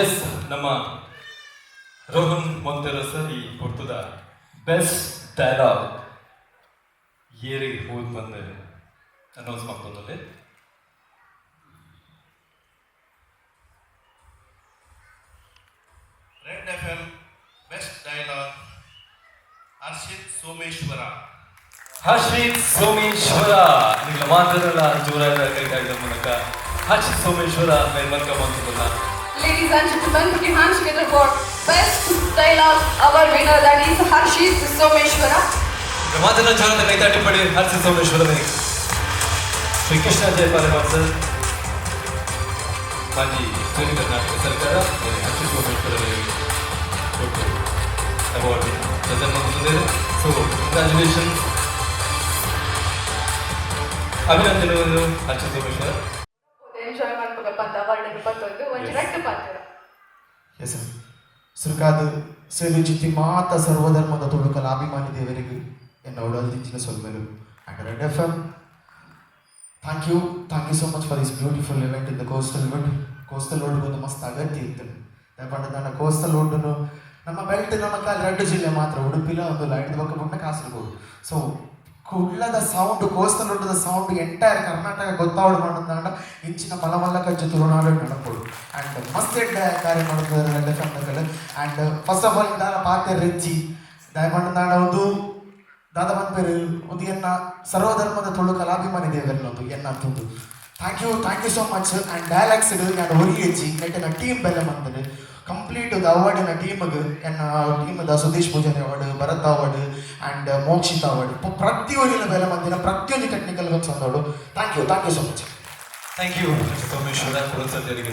S, ನಮ್ಮ Rohan ಮೊಂತೆರೋ sir, ಈ ಪೊರ್ತುದ best dialogue ಏರಿಗೆ ಹೋದ್ ಬಂದು announce ಮಾಡ್ತೊಂದಲ್ಲಿ. Red FM best dialogue, Harshit Someshwara. Harshit Someshwara. ನಿಮ್ಮ ಮಾತಾಡಲ್ಲ ಜೋರಾದ ಕೈತಾಡಿದ ಮೂಲಕ Harshit Someshwara ಮೇಲ್ಮರ್ಕ ಬಂತದಲ್ಲ. Ladies and gentlemen, put your hands together for Best Dialogue Award winner, that is Harshit Someshwara. ಮಾತನ್ನ ಜೋರಾದ ಕೈತಾಟಿ ಪಡಿ ಹರ್ಷಿತ್ ಸೋಮೇಶ್ವರ. ಶ್ರೀ ಕೃಷ್ಣ ಜಯಪಾಲ ಸರ್, ಮಾಜಿ ಉತ್ತರ ಕರ್ನಾಟಕ ಸರ್ಕಾರ ಹರ್ಷಿತ್ ಸೋಮೇಶ್ವರ ಕೊಟ್ಟು ಅವಾರ್ಡ್ ಪ್ರೆಸೆಂಟ್ ಮಾಡ್ತಿದ್ದಾರೆ. ಸೊ ಕಂಗ್ರ್ಯಾಚುಲೇಷನ್ಸ್, ಅಭಿನಂದನೆಗಳು ಹರ್ಷಿತ್ ಸೋಮೇಶ್ವರ. ಎಂಜಾಯ್ ಮಾಡ್ಬೇಕಪ್ಪ ಅಂತ ಅವಾರ್ಡ್ ಬಂದೊಂದು ಒಂದು ರಟ್ಟು ಪಾತ್ರ. ಎಸ್ ಸರ್, ಸುರ್ಕಾದ ಸೇವೆ ಚಿತ್ತಿ ಮಾತ ಸರ್ವಧರ್ಮದ ತುಳುಕಲ ಅಭಿಮಾನಿ ದೇವರಿಗೆ ಎನ್ನ ಉಡಲ್ದಿಂಚಿನ ಸೊಲ್ಮೆಲು. And Red FM, thank you, thank you so much for this beautiful event in the coastal wood. Coastal wood ಒಂದು ಮಸ್ತ್ ಅಗತ್ಯ ಇತ್ತು. ಪಂಡ ಕೋಸ್ಟಲ್ ವುಡ್ನು ನಮ್ಮ ಬೆಲ್ಟ್, ನಮ್ಮ ಕಾಲ್ ರಡ್ಡು ಜಿಲ್ಲೆ ಮಾತ್ರ, ಉಡುಪಿಲ ಒಂದು ಲೈಟ್ ಬೊಕ್ಕ ಬೊಕ್ಕ ಕಾಸರಗೋಡು. ಸೊ ಕುಡ್ಲದ ಸೌಂಡ್, ಕೋಸ್ಟಲ್ ವುಡ್ದ ಸೌಂಡ್ ಎಂಟೈರ್ ಕರ್ನಾಟಕ ಗೊತ್ತಾವಡು ಮಾಡೋದಾಂಡ ಇಂಚಿನ ಮಲ್ಲ ಮಲ್ಲ ಕಜ್ಜು ತುಳುನಾಡು ನಡಪೋಡು. ಆ್ಯಂಡ್ ಮಸ್ತ್ ಎಡ್ಡೆ ಕಾರ್ಯ ಮಾಡೋದು red F M. And first of all, ದಾನ ಪಾತೆ ರೆಜ್ಜಿ ದಯಪಂಡ ಒಂದು ದಾದ ಪನ್ಪೇರು, ಒಂದು ಎನ್ನ ಸರ್ವಧರ್ಮದ ತುಳು ಕಲಾಭಿಮಾನಿ ದೇವರ್ನ ಒಂದು ಎನ್ನ ಅಂತಂದು. Thank you, thank you so much. And dialogues ನಾನು ಒರಿ ಹೆಚ್ಚಿ ನೆಟ್ಟಿನ ಟೀಮ್ ಬೆಲೆ ಬಂದನು ಕಂಪ್ಲೀಟ್ ಅವಾರ್ಡಿನ ಟೀಮ್ಗೆ, ಎನ್ನ ಟೀಮ್ದ Sudesh Poojary award, Bharat award and Mokshith award, ಪ್ರತಿಯೊಂದಿನ ಬೆಲೆ ಮಂದಿನ ಪ್ರತಿಯೊಂದು technical ಸಂದೋಡು. Thank you, thank you so much. Thank you Harshit Someshwara. ಸದ್ಯರಿಗೆ.